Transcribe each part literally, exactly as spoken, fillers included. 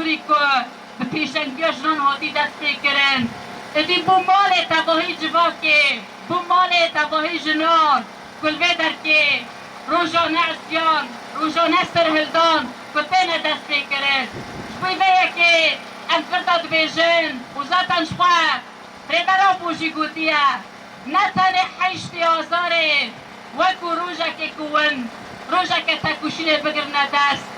Kurî ku bi pêşengiya jinan hatî destpêkirin. Êdî bû malê tevahî civakê, bû malê tevahî jinan ku li vê derkê rojane isyan, rojane serhildan ku têne destpêkirin. Ji bo vê yekê em girda dibêjin û zaten ji xwe Rêbera bû jî gotiye, ne tenê heştê Azarê wekû rojekê ku win, rojeke tekoşînê bigirine dest.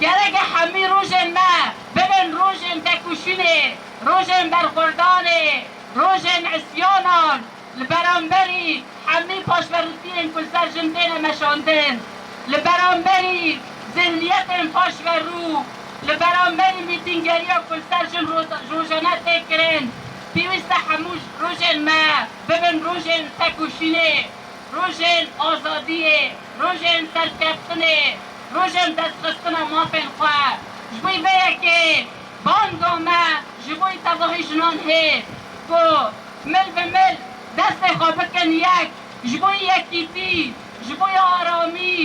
Gerek e hemî rojên me bibin rojên tekoşînê, rojên berxwerdanê, rojên isyanan li beramberî hemî paşverûtiyên ku li ser jin têne meşandin, li beramberî zihniyetên paşverû, li beramberî mîtîngeriya ku li ser jin ro-, rojane tê kirin, pêwîst e hemû rojên me bibin rojên tekoşînê, rojên azadiyê, rojên serkeftinê, rojên destxistina mafên xwe. Ji bo vê yekê banga me ji bo tevahî jinan hê ku mil bi mil destê xwe bikin yek, ji bo yekîtî, ji bo aramî,